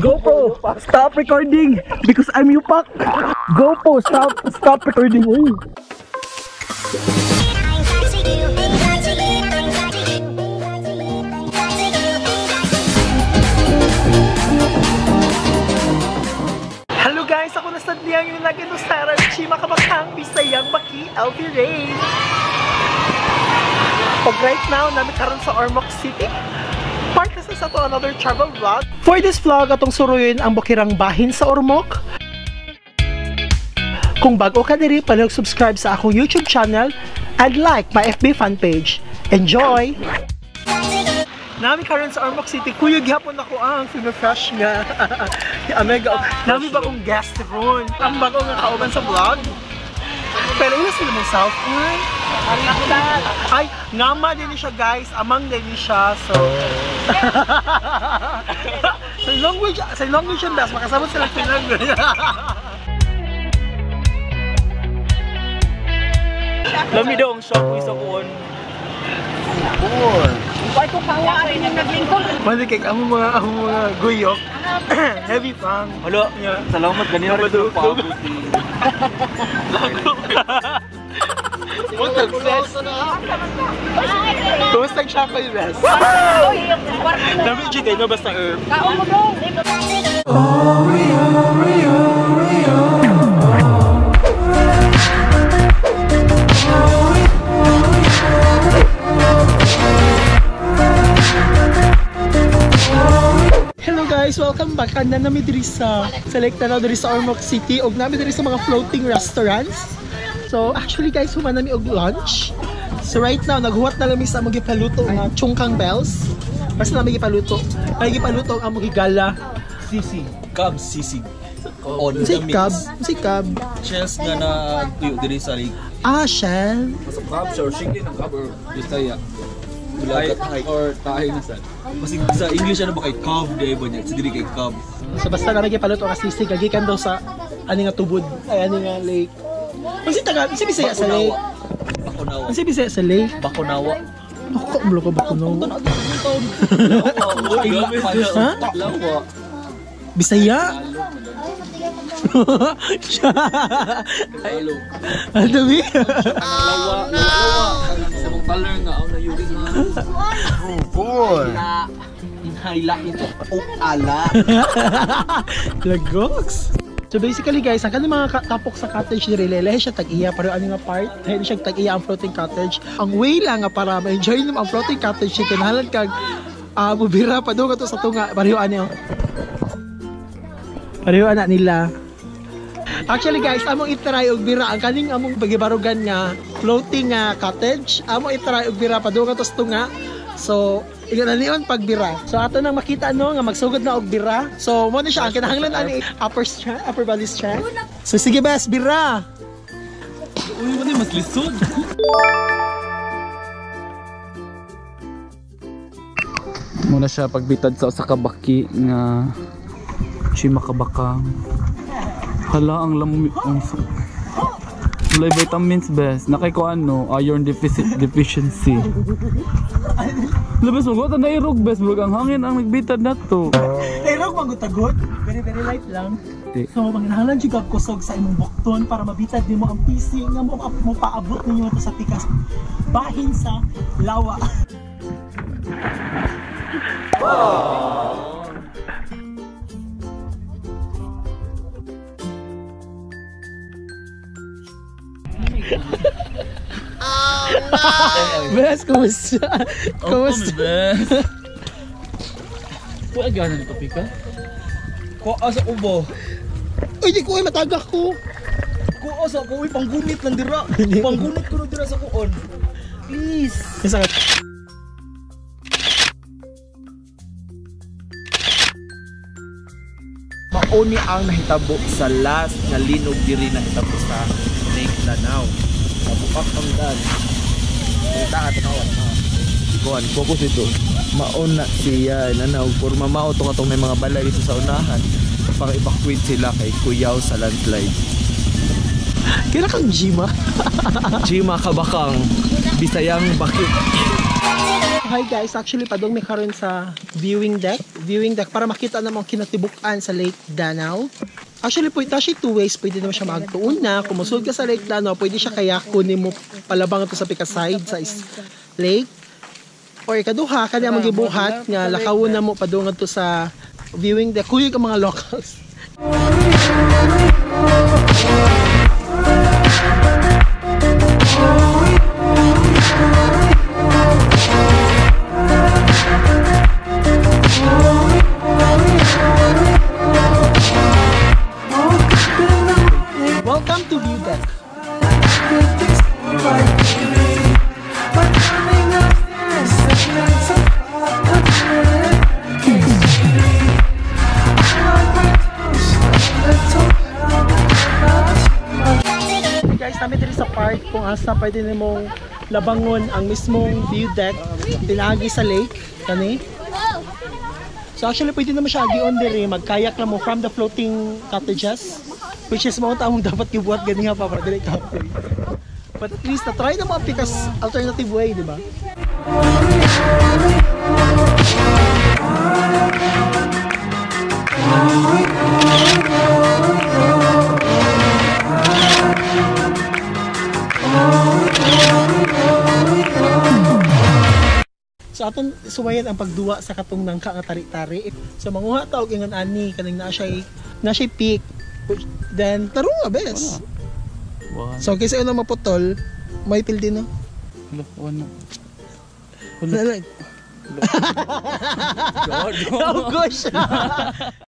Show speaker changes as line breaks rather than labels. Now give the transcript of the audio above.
GoPro, stop recording because I'm Yupak. GoPro, stop recording. Uy. Hello guys, ako na sadliyang yung lagi no Sarah Chima Kabakang Bisayang Baki LV Rain. Pag right now, nami karon sa Ormoc City. Part na sa to another travel vlog. For this vlog, atong suruyin ang bukirang bahin sa Ormoc. Kung bago ka diri, palihog subscribe sa akong YouTube channel and like my FB fan page. Enjoy! Nami karon sa Ormoc City. Kuya, gihapon ako ang fresh nga. Amega. Nami bagong guest ron. Ang bago nga kauban sa vlog. Pero ila sila mong South. Ay, ngama din siya guys. Amang din siya. So, sa language ang best. Makasama sila sa language.
Lami daw ang shock ko sa kuon.
Mali kay amo mga guyok. Heavy pang.
Hala, salamat ganina rin sa paabot.
Kumusta ang shock ko yung best? Dami GT, no? Basta herb. Hello guys! Welcome back. Anda nami diri sa Select na diri sa Ormoc City og nami diri sa mga floating restaurants. So actually guys, human nami og lunch. So right now naghuwat na lami sa among gipaluto nga Chungkang Bells. Basta nami gipaluto. Ay gipaluto ang among gigala.
Sisig, cab sisig. On the mix.
Cab, si cab.
Shells nga na tuyo diri sa lake.
Ah, shell.
Sa cab or chicken ang cab or Bisaya. Bulagat or tahi na sad. Kasi sa English ano ba kay cab di ba niya? Sa diri kay cab.
So basta nami gipaluto ang sisig gikan daw sa ani nga tubod, ay ani nga lake. Kasi taga, si Bisaya sa lake.
Bakunawa.
Kasi Bisaya sa lake.
Bakunawa.
Ako, mulo ka Bakunawa.
Ha?
Bisaya? Ano dami?
Lawa, lawa. Sa mong color nga, ang nayuri nga.
Oh, boy.
Inhaila ito. Oh, ala.
Lagox. So basically guys, ang kanang mga tapok sa cottage diri lelehe siya tag-iya pero ano nga part, dahil siya tag-iya ang floating cottage. Ang way lang nga para ma-enjoy nimo ang floating cottage siya kinahanglan kag mobira pa do kato sa tunga pareho ani. Pareho ana nila. Actually guys, among i-try og bira ang kaning among pagibarugan nga floating nga cottage, among i-try og bira pa do kato sa tunga. So, ingan niyon pagbira. So ato nang makita no nga magsugod na og bira. So mo na siya ang kinahanglan ani upper strength, upper body strength. So sige bes, bira.
Uy, mo mas lisod. Muna siya pagbitad sa usa ka baki nga Chima Kabakang. Hala ang lami ang walay vitamins bes. Nakay ko ano, iron deficiency. Labas mo ko nairog bes, murag ang hangin ang nagbitad na to.
Nairog magutagot, very very light lang. So manginahanglan jud kag kusog sa imong bukton para mabitad nimo ang PC nga mo paabot ninyo to sa tikas bahin sa lawa. Oh.
Oh no!
Bes, kumusta? Kumusta?
Bes? Kuha gano'n ito, Pika? Kuha sa ubo.
Uy, di ko ay matagak ko.
Kuha sa ko, uy, panggunit lang dira. Panggunit ko na dira sa kuon. Please.
Mauni ang nahitabo sa last nga linog diri nahitabo sa Lake Lanao. Nabukak ang dan. Kita ka tanaw. Kuan, focus ito. Mauna siya nanaw porma mao to katong may mga balay dito sa unahan para evacuate sila kay kuyaw sa landslide.
Kira kang Jima.
Jima Kabakang Bisayang Baki.
Hi guys, actually padung mi karon sa viewing deck, viewing deck para makita namo ang kinatibuk-an sa Lake Danao. Actually, pwede siya two ways. Pwede naman siya maagtuon na. Kung musulod ka sa Lake Danao, pwede siya kaya kunin mo palabang ito sa pika-side sa lake. Or ikaduha, kani among gibuhat nga lakawon na mo padung to sa viewing deck. Kuyog ang mga locals. Welcome to view deck. Guys, namin diri sa park kung asa pwede nimong labangon ang mismong view deck pinaagi sa lake kani. So actually pwede naman siya agion diri, magkayak lang mo from the floating cottages, which is mao ta among dapat gibuhat ganiha pa para dili kapoy. But at least na try na mo ang pikas alternative way, di ba? So atong suwayan ang pagduwa sa katong nangka nga tari-tari. So manguha ta og ingon ani kaning naa siya peak. Then tarong nga bes.
One.
So kaysa una maputol, may pildi no.
Hala, one na.
Wala.
God.
Oh gosh.